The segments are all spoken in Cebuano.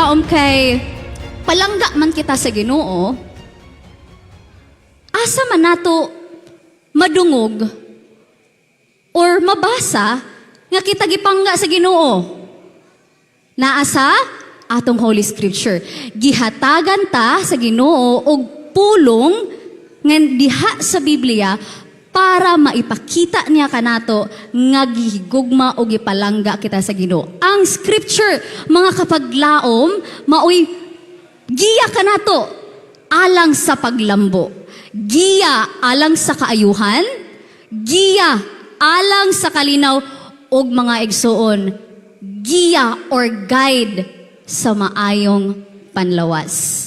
Kapaglaom, kay palangga man kita sa Ginoo, asa man nato madungog or mabasa nga kita gipangga sa Ginoo? Naa sa atong Holy Scripture. Gihatagan ta sa Ginoo og pulong nga diha sa Biblia para maipakita niya kanato nga gihigugma o gipalangga kita sa Ginoo. Ang Scripture, mga kapaglaom, maoy giya kanato alang sa paglambo. Giya alang sa kaayuhan, giya alang sa kalinaw og mga igsuon, giya or guide sa maayong panlawas.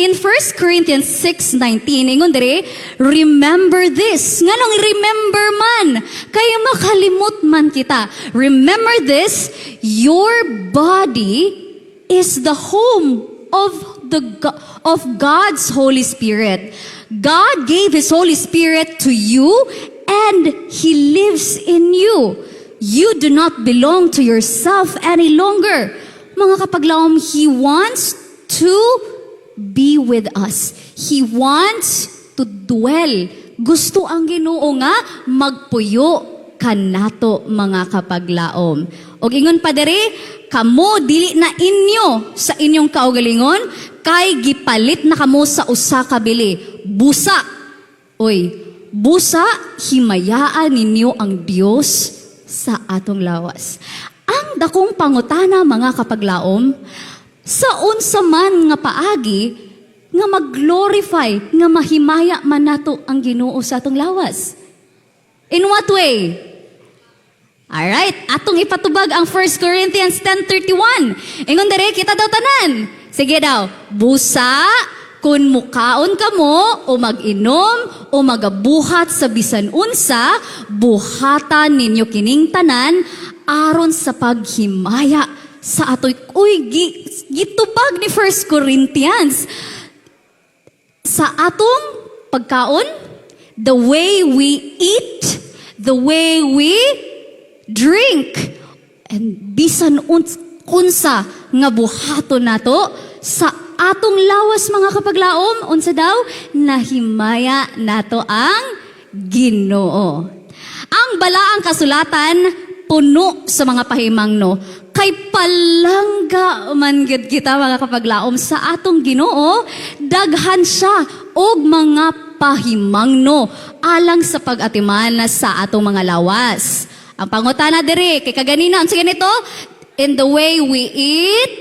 In 1 Corinthians 6:19, ingon diri, "Remember this." Nganong remember man? Kay makalimot man kita. "Remember this, your body is the home of God's Holy Spirit. God gave His Holy Spirit to you and He lives in you. You do not belong to yourself any longer." Mga kapaglaom, He wants to be with us. He wants to dwell. Gusto ang Ginoo nga magpuyo kanato, mga kapaglaom. Og ingon pa diri, "Kamo dili na inyo sa inyong kaugalingon kay gipalit na kamo sa usa ka bili. Busa. Oy, busa himayaan ninyo ang Dios sa atong lawas." Ang dakong pangutana, mga kapaglaom, sa unsa man nga paagi nga mag-glorify, nga mahimaya man nato ang Ginoo sa atong lawas? In what way? Alright, atong ipatubag ang 1 Corinthians 10:31. Ingon diri, kita daw tanan. Sige daw, "Busa, kung mukaon kamo o mag-inom o magabuhat sa bisan unsa, buhatan ninyo kining tanan aron sa paghimaya sa atoy." Uy, gitubag ni 1 Corinthians sa atong pagkaon, the way we eat, the way we drink, and bisan unsa nga buhaton nato sa atong lawas, mga kapaglaom, unsa daw? Nahimaya nato ang Ginoo. Ang Balaang Kasulatan puno sa mga pahimangno. Kay palangga man gid kita, mga kapaglaom, sa atong Ginoo, daghan siya og mga pahimangno alang sa pag-atiman sa atong mga lawas. Ang pangutana diri kay kaganina, unsa ganito? In the way we eat,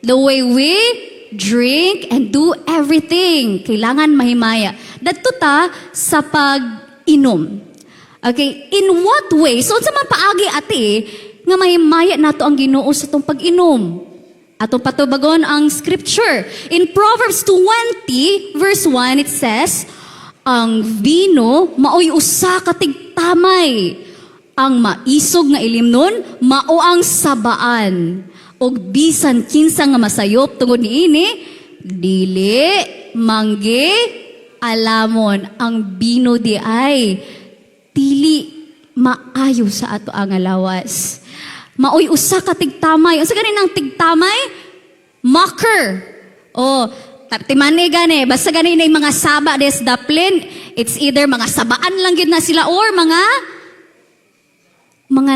the way we drink and do everything, kailangan mahimaya. Dadto ta sa pag-inom. Okay, in what way? So, unsa man paagi, ate, nga mahimaya nato ang Ginoo sa atong pag-inom? Atong patubagon ang Scripture. In Proverbs 20 verse 1, it says, "Ang vino maoy usa ka tigtamay. Ang maisog nga ilimnon mao ang sabaan. Og bisan kinsa nga masayop tungod niini, dili manggi alamon." Ang bino diay dili maayo sa ato ang lawas. Maoy usa ka tigtamay. Unsa gani nang tigtamay? Mocker. Oh, timani gani, basta gani na yung mga saba des daplin, it's either mga sabaan lang gid na sila or mga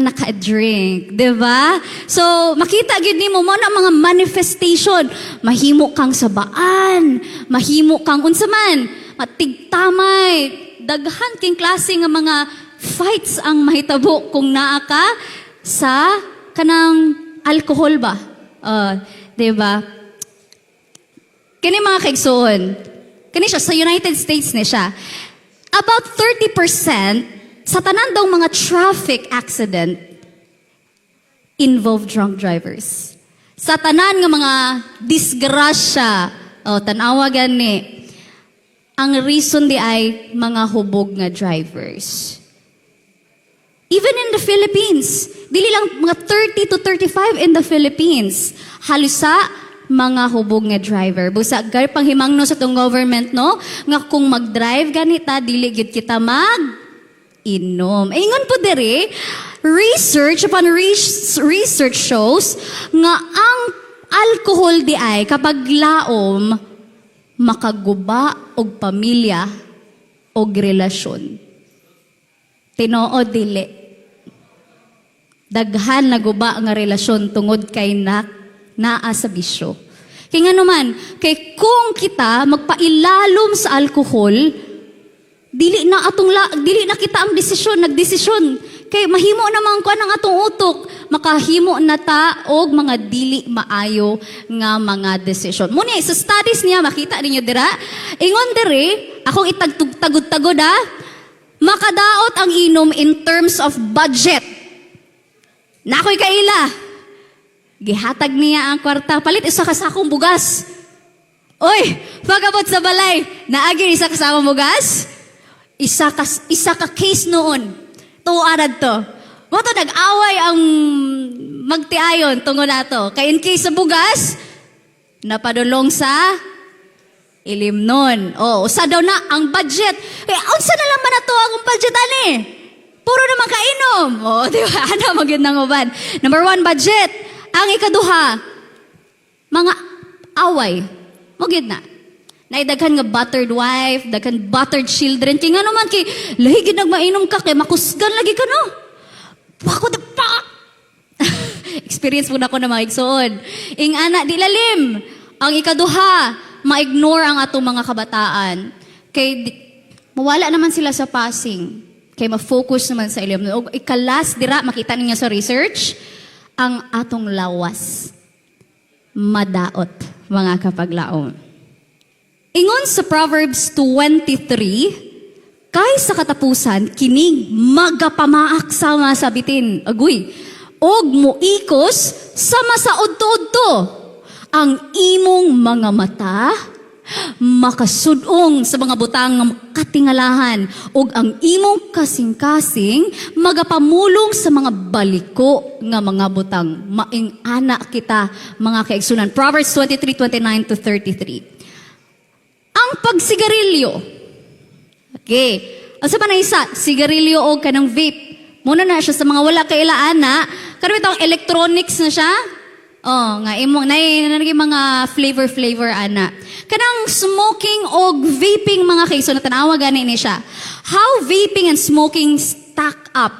naka-drink, 'di ba? So, makita gyud nimo mo na mga manifestation. Mahimo kang sabaan, mahimo kang unsa man, matigtamay. Daghan king klase nga mga fights ang mahitabo kung naa ka sa kanang alcohol ba? 'Di ba? Kini, mga kaigsuon, kini siya sa United States ni siya. About 30% sa tanan daw mga traffic accident involve drunk drivers. Sa tanan nga mga disgrasya, oh, tanawa gani, ang reason di ay mga hubog nga drivers. Even in the Philippines, dili lang mga 30 to 35 in the Philippines, halos sa mga hubog nga driver. Busa gari panghimangno sa tong government, no, nga kung mag-drive ganita dili gyud kita mag inom. Eh, ingon po diri, research upon research shows nga ang alcohol di ay kapag laom makaguba og pamilya og relasyon. Tinuod, dili? Daghan naguba nga relasyon tungod kay na naa sa bisyo. Kay nga naman, kay kung kita magpailalom sa alcohol, dili na kita ang desisyon, nagdesisyon. Kay mahimo naman ko ang atong utok, makahimo na ta og mga dili maayo nga mga desisyon. Muna sa studies niya makita ninyo dira, ingon diri, akong itagtug-tagod-tagod ha, makadaot ang inom in terms of budget. Nakoy kaila. Gihatag niya ang kwarta, palit isa ka sakong bugas. Oy, pagabot sa balay, naagi isa ka sakong bugas? Isa ka case noon. Tuarad to. Mo to nag-away ang magtiayon tungod ato. Kay in case sa bugas, napadulong sa ilimnon. Oh, usa daw na ang budget. Eh, unsa na lang man na to ang budget ani? Puro naman kainom. Oh, di ba? Ano magyud nang uban. Number one, budget. Ang ikaduha, mga away. Mo gyud na. Naay daghan nga battered wife, daghan battered children. Kay nga naman kay lahi gid nagmainom ka kay makusgan lagi ka, no. Bako de pa. Experience po na ako na mga igsoon. Ing ana di lalim. Ang ikaduha, ma-ignore ang atong mga kabataan. Kay mawala naman sila sa passing. Kay ma-focus naman sa ilim. Og ika-last dira makita ninyo sa research ang atong lawas madaot, mga kapaglaom. Ingon sa Proverbs 23, kay sa katapusan, kining magapamaak sama sa bitin. Agoy. Og muikos sama sa udto-udto. Ang imong mga mata makasudong sa mga butang nga katingalahan ug ang imong kasing-kasing magapamulong sa mga baliko nga mga butang. Maing-ana kita, mga kaigsunan. Proverbs 23:29 to 33. Ang pagsigarilyo. Okay. Ang sa pa na isa, sigarilyo o kanang vape. Muna na siya sa mga wala kaila ana. Karon itong electronics na siya. Oh, nga imong nay naging mga flavor flavor ana. Kanang smoking og vaping, mga kaiso na tanawa gani ni siya. How vaping and smoking stack up?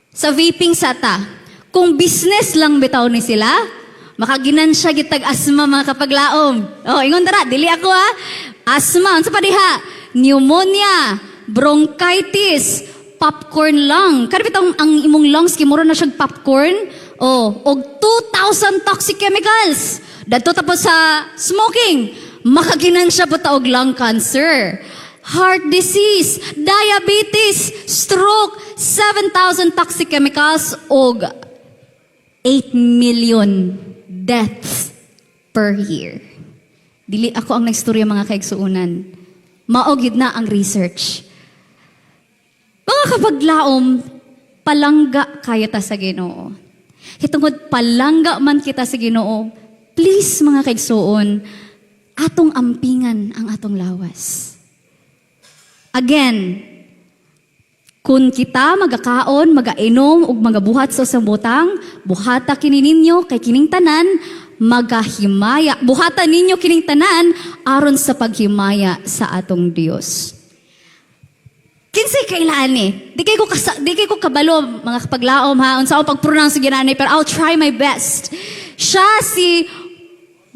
Sa vaping sa ta. Kung business lang bitaw ni sila, makaginansya gitag asthma, mga kapaglaom. Oh, ingon dara, dili ako ha. Asthma, unsa pa diha? Pneumonia, bronchitis, popcorn lung. Kada bitaw ang imong lungs kay mura na siyang popcorn. Oh, og 2,000 toxic chemicals. Dadto tapos sa smoking, makaginansya po ta og lung cancer, heart disease, diabetes, stroke, 7,000 toxic chemicals og 8 million deaths per year. Dili ako ang nagstorya, mga kaigsuunan. Mao gyud na ang research. Mga kapaglaom, palangga kaya ta sa Ginoo. Hitungod palangga man kita sa Ginoo, please, mga kaigsuon, atong ampingan ang atong lawas. Again, kung kita magakaon, magainom ug magabuhat sa usang butang, buhata kini ninyo kay kining tanan magahimaya. Buhata ninyo kining tanan aron sa paghimaya sa atong Dios. Kinsay kailaan ni? Di kay ko kabalo, mga kapaglaom, ha, unsa ako pag-pronounce ginani, pero I'll try my best. Siya si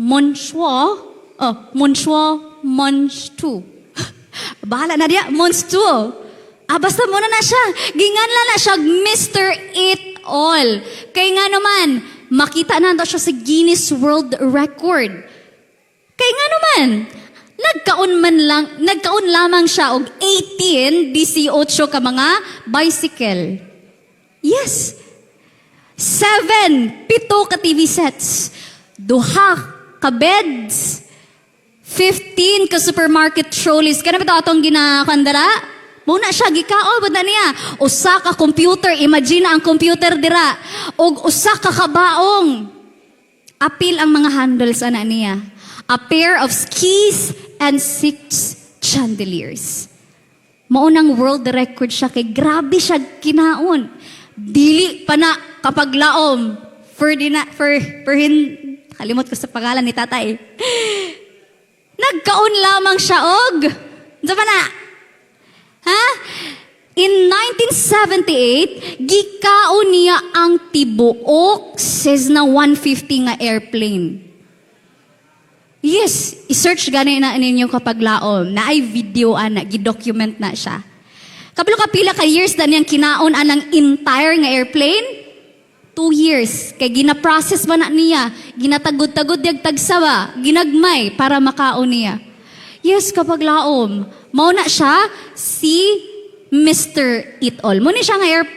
Monsieur, oh, Monsieur Monstu. Bahala na diya, Monstu. Ah, basta muna na siya. Ginganlan na siya Mr. It All. Kay nga naman, makita na siya sa Guinness World Record. Kay nga naman, nagkaon lamang siya og 18 18 ka mga bicycle. Yes. Seven, 7 ka TV sets. 2 ka beds. 15 ka supermarket trolleys. Kana ba ito atong ginakandara? Muna siya, gikaon ba na niya? 1 ka computer, imagine ang computer dira. Og 1 ka kabaong. Apil ang mga handles ana niya. A pair of skis and six chandeliers. Maunang world record siya kay grabe siya kinaon. Dili pa na kapag laom. Ferdinand, for, for hin, Kalimot ko sa pangalan ni tatay. Nagkaon lamang siya og unsa pa na? Ha? In 1978, gikaon niya ang tibuok Cessna 150 nga airplane. Yes, i-search gani na ninyo, kapaglaom. Naay video ana, gi-document na siya. Kabalo ka pila ka years na niyang kinaon anang entire nga airplane? 2 years. Kay gina-process ba na niya? Ginatagod-tagod yag tagsa ba? Ginagmay para makaon niya. Yes, kapaglaom. Mao na siya si Mr. Eat All. Mao ni siya nga air,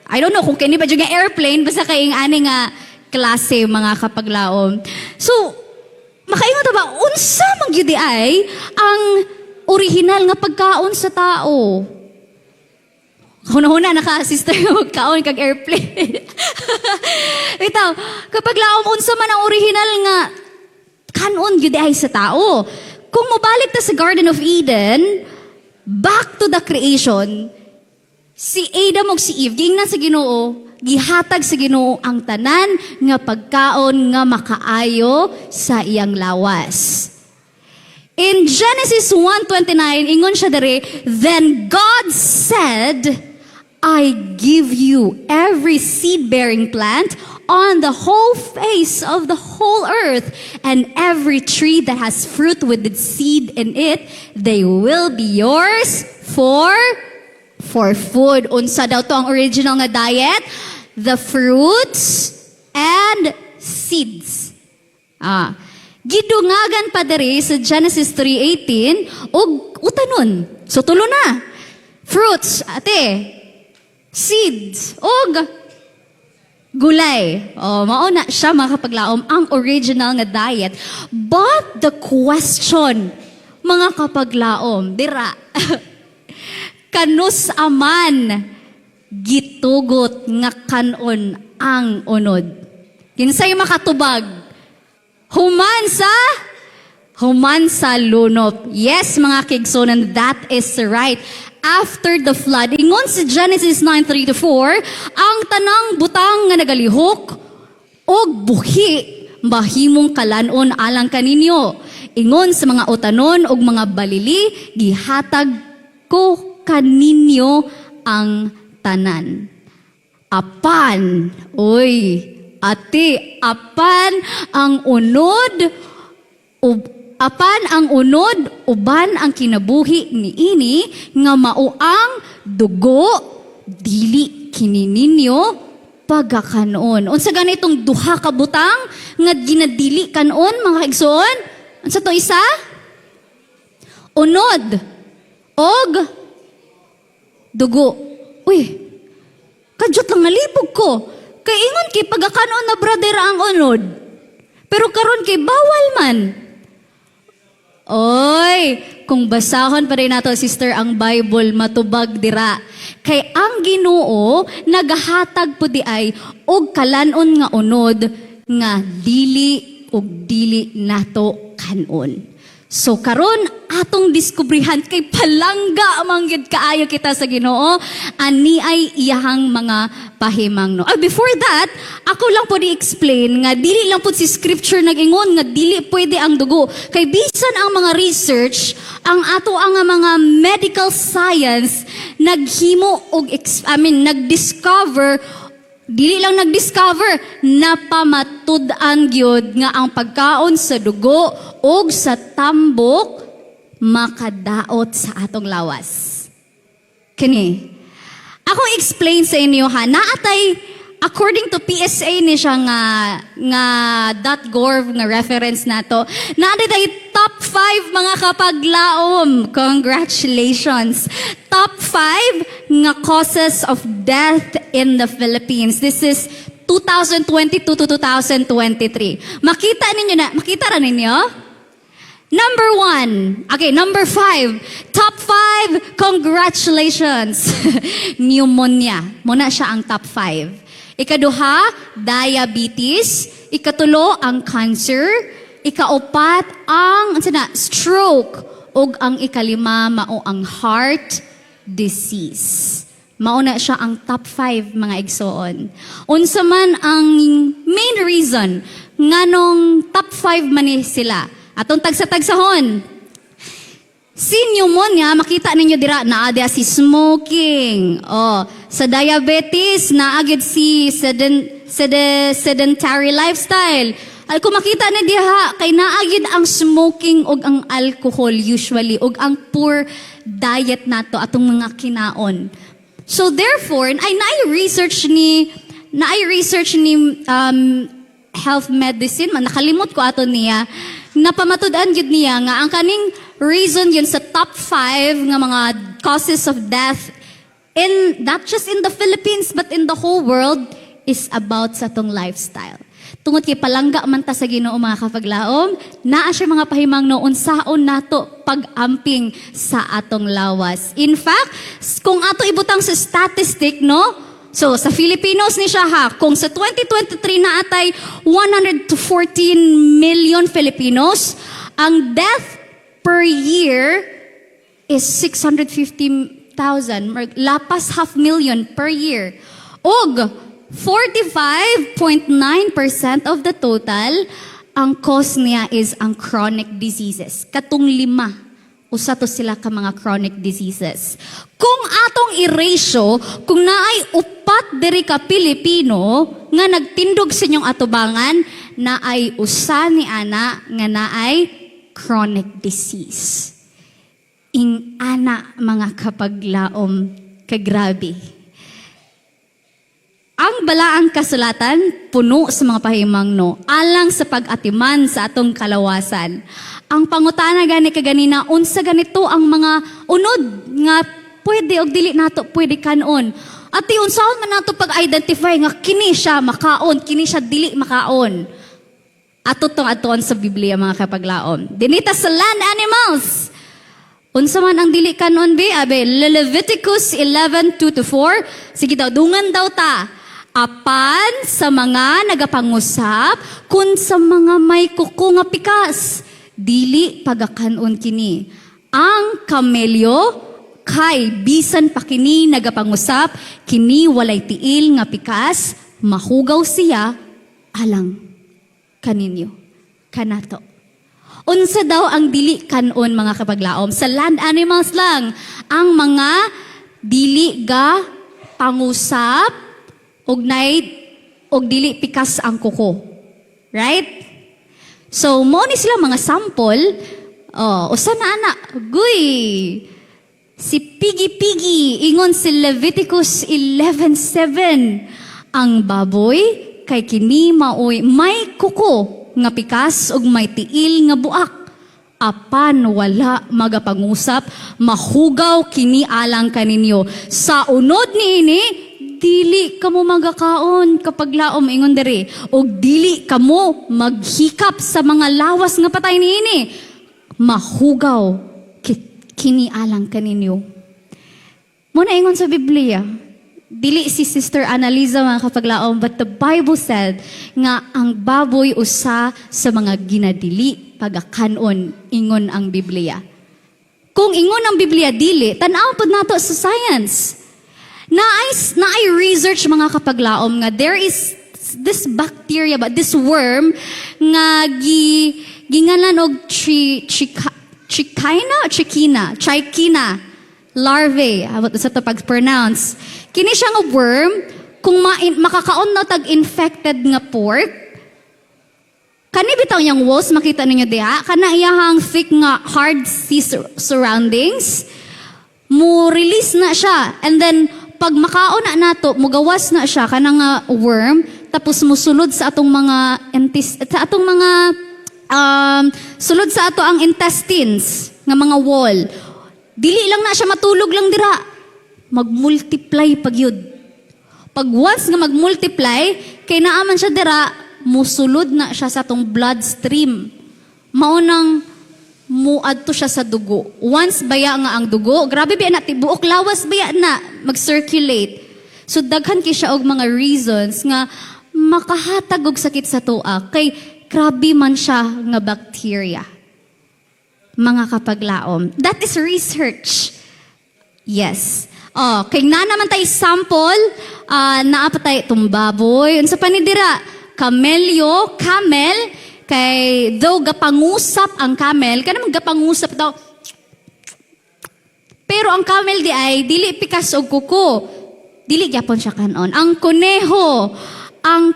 I don't know kung kini ba nga airplane, basta kay ani nga klase, mga kapaglaom. So, makaingon ta ba, unsa man gyud ay ang original nga pagkaon sa tao? Huna-huna na ka, sister, magkaon kag airplane. Ito, kapaglaom, unsa man ang original nga kanon gyud ay sa tao? Kung mobalik ta sa Garden of Eden, back to the creation, si Adam ug si Eve, giingnan sa Ginoo, gihatag sa Ginoo ang tanan nga pagkaon nga makaayo sa iyang lawas. In Genesis 1:29, ingon siya dere, "Then God said, 'I give you every seed-bearing plant on the whole face of the whole earth, and every tree that has fruit with its seed in it, they will be yours for food.'" Unsa daw to ang original nga diet? The fruits and seeds. Gidungagan pa diri sa Genesis 3:18 og utanon. So tulo na. Fruits, ate. Seeds og gulay. Oh, mao na siya, mga kapaglaom, ang original nga diet. But the question, mga kapaglaom, dira. Kanus aman gitugot nga kanon ang unod? Kinsay makatubag? Human sa lunop. Yes, mga kaigsuonan, that is right. After the flood, ingon sa Genesis 9:3 to 4, ang tanang butang nga nagalihok og buhi mahimong kalanon alang kaninyo. Ingon sa mga utanon og mga balili, gihatag ko kaninyo ang tanan. Apan, oy, ate, apan ang unod uban ang kinabuhi niini nga mao ang dugo, dili kini ninyo pagakanon. Unsa ganitong duha ka butang nga ginadili kanon, mga kaigsoon? Unsa to isa? Unod og dugo. Uy, kadyot lang nalibog ko. Kay ingon kay pagakanon na brother ang unod. Pero karon kay bawal man. Oy, kung basahon pa rin nato, sister, ang Bible, matubag dira. Kay ang Ginoo nagahatag po di ay og kalanon nga unod nga dili og dili nato kanon. So karon atong diskubrihan kay palangga man gyud kaayo kita sa Ginoo ani ay iyahang mga pahimangno. Ah, before that, ako lang po di-explain nga dili lang po si scripture nag-ingon nga dili pwede ang dugo. Kay bisan ang mga research, ang ato ang mga medical science naghimo og I mean, nag-discover, dili lang nag-discover, napamatud-an gyud nga ang pagkaon sa dugo og sa tambok makadaot sa atong lawas. Kini. Ako explain sa inyo ha, naatay according to PSA ni siya nga .gov nga reference nato. Naa tay top 5, mga kapaglaom. Congratulations. Top 5 nga causes of death in the Philippines. This is 2022 to 2023. Makita ninyo na, makita ra ninyo? Number 1. Okay, number 5. Top 5, congratulations. Pneumonia. Mao na siya ang top 5. Ikaduha, diabetes. Ikatulo, ang cancer. Ikaupat, ang ano na, stroke. Ug ang ikalima, mao ang heart disease. Mauna siya ang top 5, mga igsoon. Unsa man ang main reason nganong top 5 man ni sila? Atong tagsa-tagsahon. Si pneumonia, makita ninyo dira, naa diha si smoking. Oh, sa diabetes, naa gyud si sedentary lifestyle. Ay, kung makita ni diha kay naa gyud ang smoking ug ang alcohol usually ug ang poor diet nato, atong mga kinaon. So therefore, ay naay research ni health medicine man, nakalimot ko ato niya, napamatud-an gyud niya nga ang kaning reason yun sa top 5 nga mga causes of death in not just in the Philippines but in the whole world is about sa atong lifestyle. Tungod kay palangga man ta sa Ginoo, mga kapaglaom, naa siya mga pahimangno unsaon nato pag-amping sa atong lawas. In fact, kung ato ibutang sa statistic, no? So, sa Filipinos ni siya ha, kung sa 2023 naa tay 114 million Filipinos, ang death per year is 650,000, or lapas half million per year. Og 45.9% of the total, ang cause niya is ang chronic diseases. Katong lima, usa to sila ka mga chronic diseases. Kung atong i-ratio, kung naay upat diri ka Pilipino nga nagtindog sa inyong atubangan, naay usa ni ana nga naay chronic disease. Ing ana, mga kapaglaom, kagrabe. Ang balaang kasulatan, puno sa mga pahimangno, alang sa pag-atiman sa atong kalawasan. Ang pangutana gani kaganina, unsa ganito ang mga unod nga pwede og dili nato pwede kanon? Ati, unsaon man nato pag-identify nga kini siya makaon, kini siya dili makaon? Ato tong atuon sa Biblia, mga kapaglaom. Dinita sa land animals. Unsa man ang dili kanon bi? Abe, Leviticus 11:2-4. Sige daw, dungan daw ta. Apan sa mga nagapangusap, kun sa mga may kuko nga pikas, dili pagakanon kini. Ang kamelyo, kay bisan pa kini nagapangusap, kini walay tiil nga pikas, mahugaw siya alang kaninyo, kanato. Unsa daw ang dili kanon, mga kapaglaom? Sa land animals lang, ang mga dili ga pangusap og nay og dili pikas ang kuko. Right? So, mo ni sila mga sample. Oh, usa na ana? Guy. Si Piggy Piggy, ingon si Leviticus 11:7. Ang baboy, kay kini maoy may kuko nga pikas ug may tiil nga buak. Apan wala magapangusap, mahugaw kini alang kaninyo. Sa unod niini, dili kamo magakaon, kapaglaom, ingon diri, og dili kamo maghikap sa mga lawas nga patay niini. Mahugaw kini alang kaninyo. Muna ingon sa Biblia. Dili si Sister Annalisa, mga kapaglaom, but the Bible said nga ang baboy usa sa mga ginadili pagakanon, ingon ang Biblia. Kung ingon ang Biblia dili, tan-aw pod nato sa science. Naay research, mga kapaglaom, nga there is this bacteria ba, this worm nga gingalan og trichina, trichina, trichina larvae, abot sa to pag-pronounce. Kini siya nga worm, kung makakaon na tag infected nga pork, kani bitaw niyang walls, makita ninyo diha, kana iyahang thick nga hard sea surroundings, mo release na siya. And then, pag makaon na nato, mugawas na siya, kana nga worm, tapos musulod sa atong mga, sulod sa ato ang intestines, nga mga wall. Dili lang na siya matulog lang dira. Mag-multiply pag yun. Pag once nga mag-multiply, kay naaman siya dira, musulod na siya sa atong bloodstream. Maunang muadto siya sa dugo. Once baya nga ang dugo, grabe biya na, tibuok lawas baya na, mag-circulate. So daghan kay siya og mga reasons nga makahatag og sakit sa atoa kay grabe man siya nga bacteria. Mga kapaglaom. That is research. Yes. Oh, kay na naman tay sample, naa pa tay tumbaboy. Unsa pa ni dira? Kamelyo, camel, kay though gapangusap ang camel, kanang gapangusap daw. Pero ang camel di ay dili pikas og kuko. Dili gyapon siya kanon. Ang kuneho, ang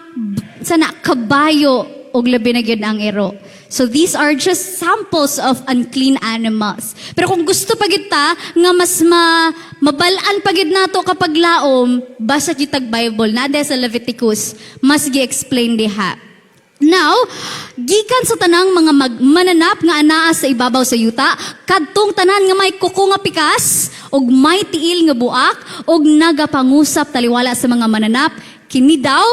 sana kabayo og labi na gyud ang ero. So these are just samples of unclean animals. Pero kung gusto pa gyud ta nga mas mabal-an pa gyud nato kapag laom, basa gyud tag Bible na sa Leviticus, mas gi-explain diha. Now, gikan sa tanang mga mananap nga anaa sa ibabaw sa yuta, kadtong tanan nga may kuko nga pikas, ug may tiil nga buak, ug nagapangusap taliwala sa mga mananap, kini daw,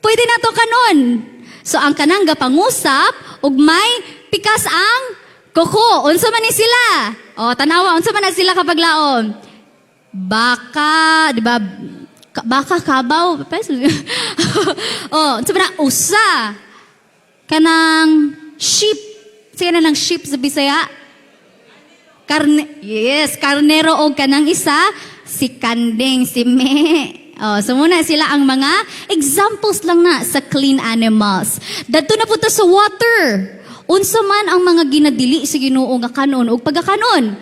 pwede na to kanon. So ang kanang gapangusap, ug may pikas ang kuko. Unsa man ni sila? O, tanawa, unsa man na sila kapag laom? Baka, di ba? Baka, kabaw. Oh, unsa man na? Usa. Kanang sheep. Sige na ng sheep sa Bisaya. Karne, yes, karnero og kanang isa, si kanding, si me. Oh, so muna sila ang mga examples lang na sa clean animals. Dadto na punta sa water. Unsa man ang mga ginadili sa Ginoo nga kanon ug pagakanon?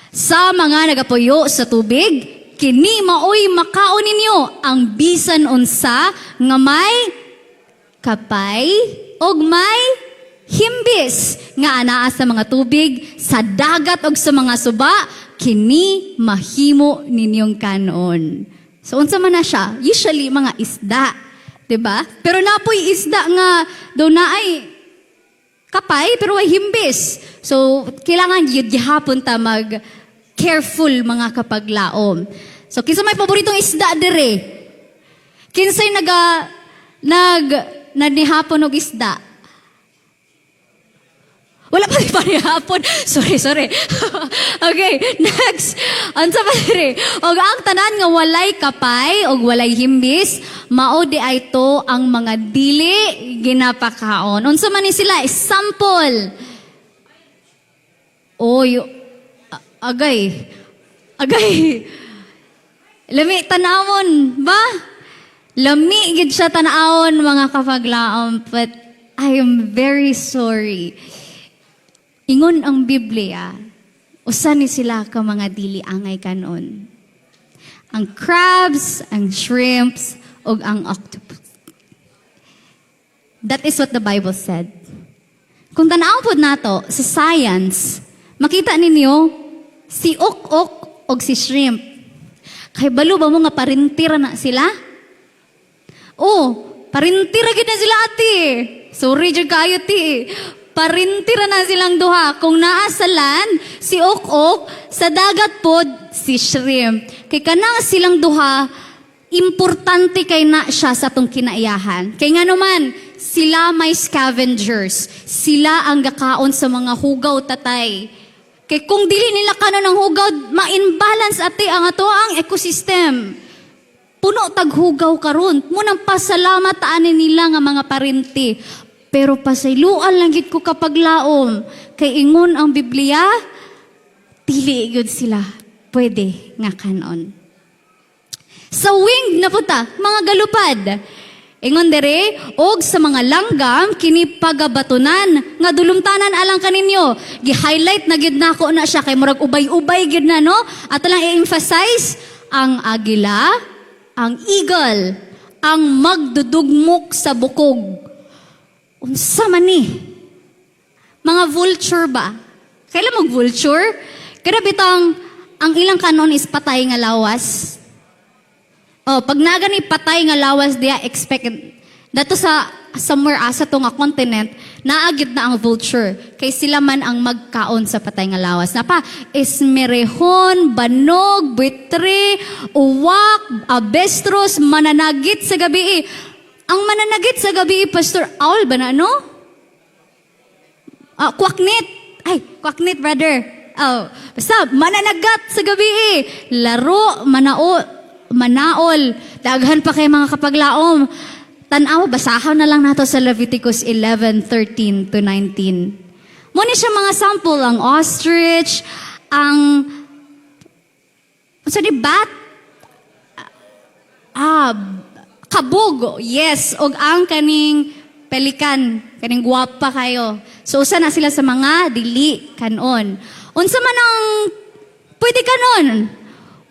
Sa mga nagapuyo sa tubig, kini maoy makaon ninyo ang bisan unsa nga may kapay og may himbis nga anaa sa mga tubig, sa dagat og sa mga suba, kini mahimo ninyong kanon. So unsa man na siya? Usually mga isda, 'di ba? Pero napoy isda nga do naay kapay pero way himbis. So kailangan gyud gihapon ta mag careful, mga kapaglaom. So kinsa may paboritong isda dire? Kinsay naga nag nanihapon og isda? Wala pa di panihapon. Sorry, sorry. Okay, next. Unsa pa diri? Og ang tanan nga walay kapay og walay himbis, mao di ay to ang mga dili ginapakaon. Unsa man ni sila? Sample. Oy, agay. Agay. Lami tanawon ba? Lami gid siya tanawon, mga kapaglaom, but I am very sorry. Ingon ang Biblia, usa ni sila ka mga dili angay kanon. Ang crabs, ang shrimps, ug ang octopus. That is what the Bible said. Kung tanaw pod nato sa science, makita ninyo si ok-ok og si shrimp. Kay balo ba mo nga parintira na sila? Oh, parintira gid na sila, ate. Sorry jud kayo, ti. Parintira na silang duha. Kung naa sa land, si ok-ok, sa dagat pod, si shrimp. Kay kanang silang duha, importante kay na siya sa atong kinaiyahan. Kay nga naman, sila may scavengers. Sila ang gakaon sa mga hugaw tatay. Kay kung dili nila kanon ang hugaw, ma-imbalance, ate, ang ato ang ecosystem. Puno taghugaw karon. Munang pasalamat ani nila nga mga parente. Pero pasayloan lang gid ko kapag laom. Kay ingon ang Biblia, dili gyud sila pwede nga kanon. Sa winged na puta, mga galupad. Ingon dere, og sa mga langgam, kini pagabatunan, nga dulumtanan alang kaninyo. Gi-highlight na gid nako na siya, kay murag ubay-ubay gid na, no? Ato lang i-emphasize, ang agila, ang eagle, ang magdudugmok sa bukog. Unsa man ni? Mga vulture ba? Kailan mag vulture? Kada bitang ang ilang kanon is patay nga lawas. Oh, pag nagani patay nga lawas diya, expect dato sa somewhere asa to nga continent, naagid na ang vulture kay sila man ang magkaon sa patay nga lawas. Napa esmerehon, banog, buitre, uwak, abestros, mananagit sa gabi. Ang mananagit sa gabi, Pastor, owl ba na, no? Ah, kwaknit. Ay, kwaknit, brother. Oh, basta, mananagat sa gabi. Laro, manao, manaol. Daghan pa kay mga kapaglaom. Tanaw, basahan na lang nato sa Leviticus 11:13 to 19. Muna siya mga sample, ang ostrich, ang Unsa ni bat? Ah, kabog. Yes, og ang kaning pelican, kaning guwapa kayo. So usa na sila sa mga dili kanon. Unsa man ang pwede kanon?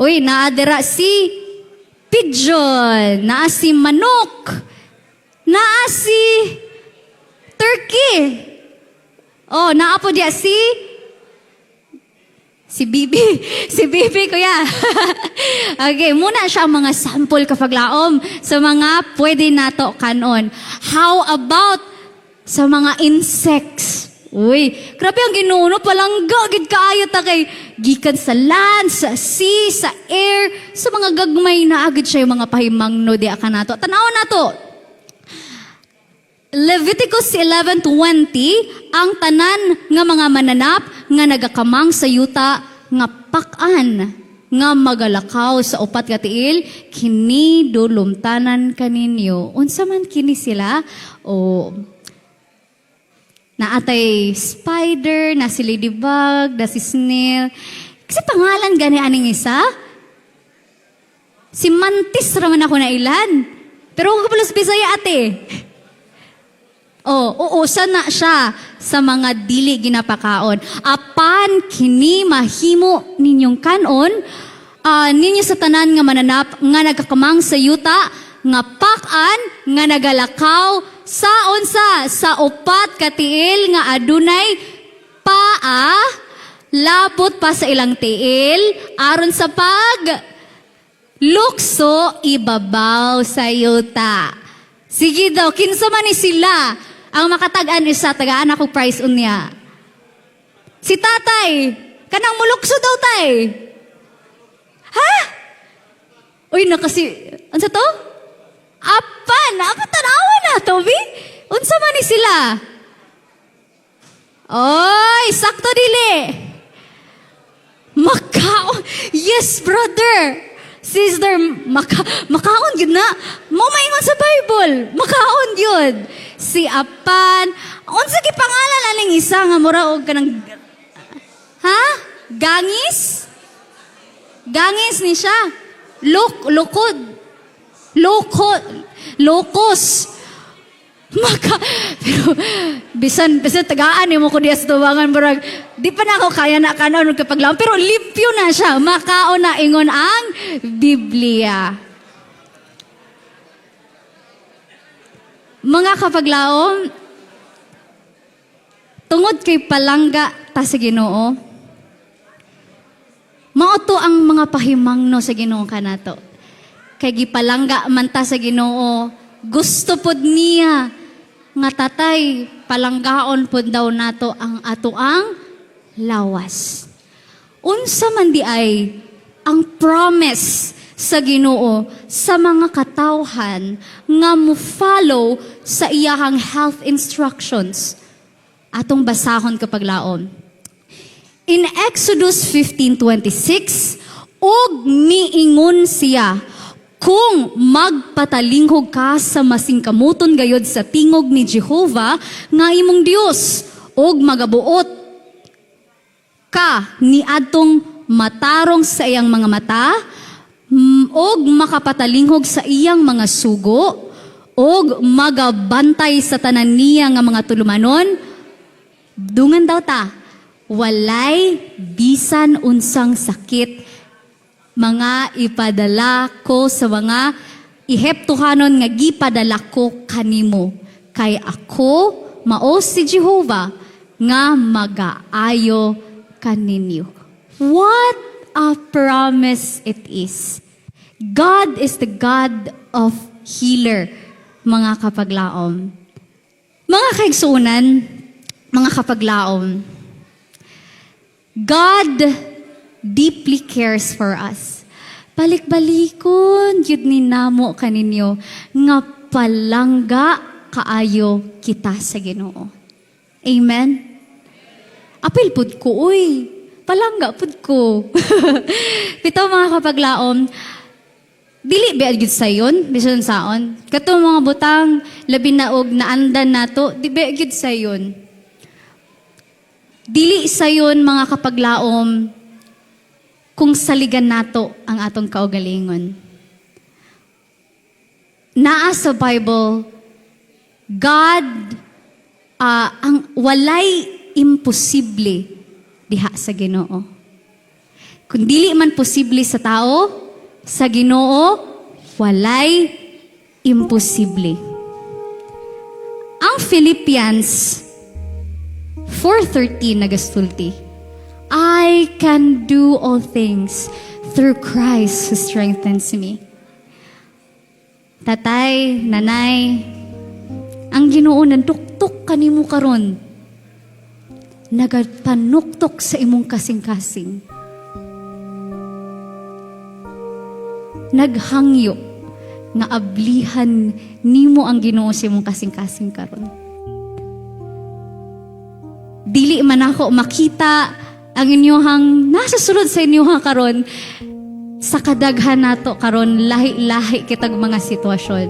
Uy, naa dira si pigeon, naa si manok, naa si turkey. Oh, naa po diya si Bibi. Si Bibi, kuya. Okay, muna siya ang mga sample, kapaglaom, sa mga pwede nato kanon. How about sa mga insects? Uy, grabe ang Ginoo, no? Palangga gid kaayo ta kay gikan sa land, sa sea, sa air, sa mga gagmay na agad siya yung mga pahimangno di ka nato. Tanaw nato. Leviticus 11:20, "Ang tanan nga mga mananap nga nagakamang sa yuta nga pak-an nga magalakaw sa upat ka tiil, kini dulumtanan kaninyo." Unsa man kini sila? O naatay spider, na si ladybug, na si snail. Kasi pangalan gani aning isa? Si Mantis raman ako na ilan. Pero kung kapalos Bisaya, ate. Oh, uusa na siya sa mga dili ginapakaon. "Apan kini mahimo ninyong kanon ninyo sa tanan nga mananap nga nagkakamang sa yuta nga pak-an nga nagalakaw sa unsa? Sa upat ka tiil nga adunay paa labot pa sa ilang tiil aron sa pag lukso ibabaw sa yuta." Sige daw, kinsa man ni sila ang makatag-an isa, tagaan ako prize unya. Si tatay, kanang mulukso daw, tay. Ha? Uy, nakasi, ano to? Apan, apan tanawa na, Toby. Unsa man ni sila? Oy, sakto dili. Makaon. Yes, brother. Sister, makaon yun na. Mo maingon sa Bible. Makaon yun. Si Apan. Unsa gi pangalan aning isa nga mura og kanang? Ha? Gangis? Gangis ni siya. Lukod. Loko, locust. Pero bisan bisan tagaan nimo ko diya sa tubangan, murag di pa na ako kaya na kanon kapag lang, pero limpyo na siya, makaon na ingon ang Biblia. Mga kapaglaom, tungod kay palangga ta sa Ginoo, mao to ang mga pahimangno sa Ginoo kanato. Kay gipalangga man ta sa Ginoo, gusto pod niya nga tatay palanggaon pod daw nato ang atoang lawas. Unsa man di ay ang promise sa Ginoo sa mga katawhan nga mo follow sa iyahang health instructions? Atong basahon, kapaglaom. In Exodus 15:26, "Ug miingon siya, kung magpatalinghog ka sa masingkamuton gayod sa tingog ni Jehova nga imong Dios ug magabuot ka ni adtong matarong sa iyang mga mata ug makapatalinghog sa iyang mga sugo ug magabantay sa tanan niya nga mga tulumanon," dungan daw ta, "walay bisan unsang sakit mga ipadala ko sa mga Ehiptohanon nga gipadala ko kanimo, kay ako mao si Jehova nga magaayo kaninyo." What a promise it is. God is the God of healer, mga kapaglaom. Mga kaigsuunan, mga kapaglaom, God deeply cares for us. Balik-balikon yun ni namo kaninyo nga palangga kaayo kita sa Ginoo. Amen? Apil pud ko, uy. Palangga pud ko. Bitaw, mga kapaglaom, dili ba gyud sayon, bisan saon? Kato mga butang, labi na og naandan nato, di ba gyud sayon? Dili sayon, mga kapaglaom, Kung saligan nato ang atong kaugalingon. Naa sa Bible, God, ang walay imposible diha sa Ginoo. Kung dili man posible sa tao, sa Ginoo walay imposible. Ang Philippians 4:13 nagastulti, "I can do all things through Christ who strengthens me." Tatay, nanay, ang Ginoo nagtuktok kanimo karon. Nagapanuktok sa imong kasing-kasing. Naghangyo nga ablihan nimo ang Ginoo sa imong kasing-kasing karon. Dili man ako makita ang inyuhang nasa sulod sa inyuhang karon. Sa kadaghan nato karon, lahi-lahi kitag mga sitwasyon.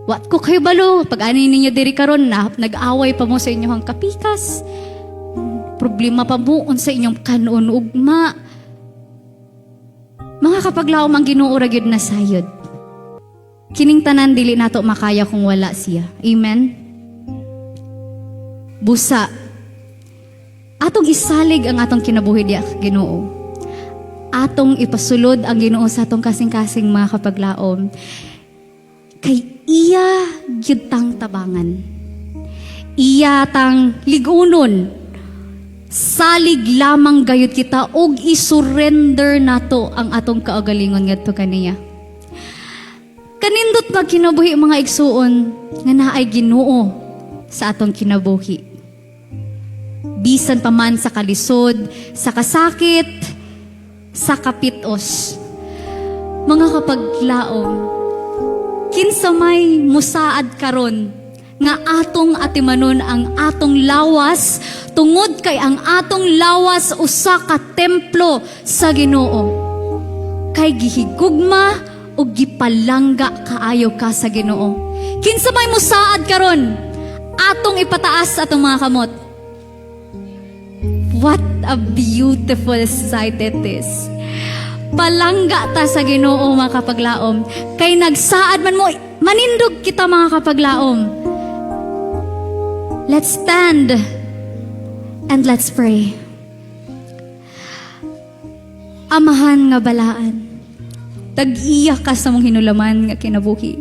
Wa ko kahibalo pag ani ninyo diri karon na nag-away pa mo sa inyong kapikas. Problema pa mo unsa inyong kanon ugma. Mga kapaglaom, ang Ginoo ra gyud na sayod. Kining tanan dili nato makaya kung wala siya. Amen. Busa atong isalig ang atong kinabuhi diha Ginoo. Atong ipasulod ang Ginoo sa atong kasing-kasing, mga kapaglaom. Kay iya gyud tang tabangan. Iya tang ligunon. Salig lamang gayud kita og i-surrender nato ang atong kaugalingon ngadto kaniya. Kanindot magkinabuhi, mga igsuon, nga naay Ginoo sa atong kinabuhi. Bisan pa man sa kalisod, sa kasakit, sa kapitos. Mga kapaglaom, kinsa may musaad karon nga atong atimanon ang atong lawas, tungod kay ang atong lawas usa ka templo sa Ginoo? Kay gihigugma ug gipalangga kaayo ka sa Ginoo. Kinsa may musaad karon? Atong ipataas atong mga kamot. What a beautiful sight it is. Palangga ta sa Ginoo, mga kapaglaom. Kay nagsaad man mo, manindog kita, mga kapaglaom. Let's stand and let's pray. Amahan nga balaan, tag-iya ka sa among hinulaman nga kinabuhi.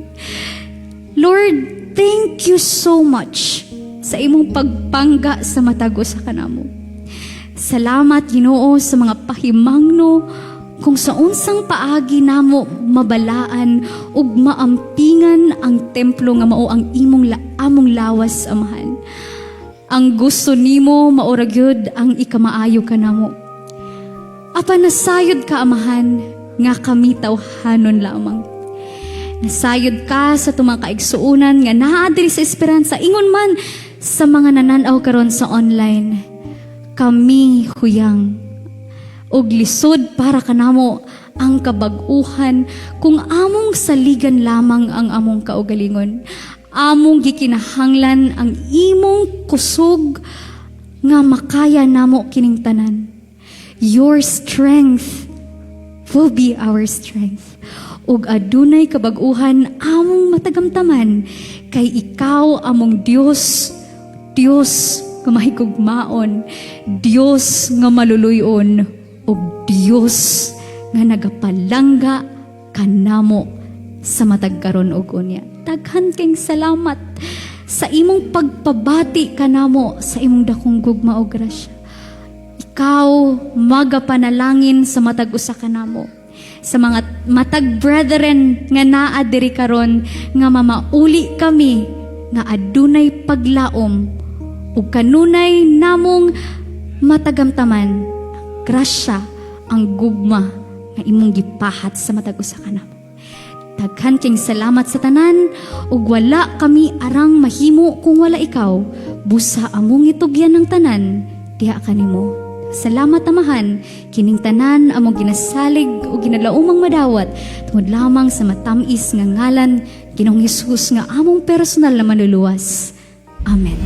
Lord, thank you so much sa imong pagpangga sa matag usa kanamo. Salamat, Ginoo, sa mga pahimangno kung sa unsang paagi namo mabalaan ug maampingan ang templo nga mao ang imong among lawas, Amahan. Ang gusto nimo mao ra gyud ang ikamaayo kanamo. Apan nasayod ka, Amahan, nga kami tawhanon lamang. Nasayod ka sa tumang kaigsuunan nga naa diri sa Esperanza, ingon man sa mga nananaw karon sa online. Kami huyang og lisod para kanamo ang kabag-uhan kung among saligan lamang ang among kaugalingon. Among gikinahanglan ang imong kusog nga makaya namo kining tanan. Your strength will be our strength. Ug adunay kabag-uhan among matagamtaman kay ikaw among Dios, Dios nga mahigugmaon, Dios nga maluluyon, ug Dios nga nagapalangga kanamo sa matag karon ug unya. Daghan kayong salamat sa imong pagpabati kanamo sa imong dakong gugma ug grasya. Ikaw magapanalangin sa matag usa kanamo. Sa mga matag brethren nga naa diri karon, nga mamauli kami nga adunay paglaom ug kanunay namong matagamtaman grasya, ang gugma nga imong gipahat sa matag usa kanamo. Daghan kayong salamat sa tanan ug wala kami arang mahimo kung wala ikaw. Busa among itugyan ng tanan diha kanimo. Salamat, Amahan, kining tanan among ginasalig ug ginalaumang madawat tungod lamang sa matamis nga ngalan, Ginoong Hesus, nga among personal na manluluwas. Amen.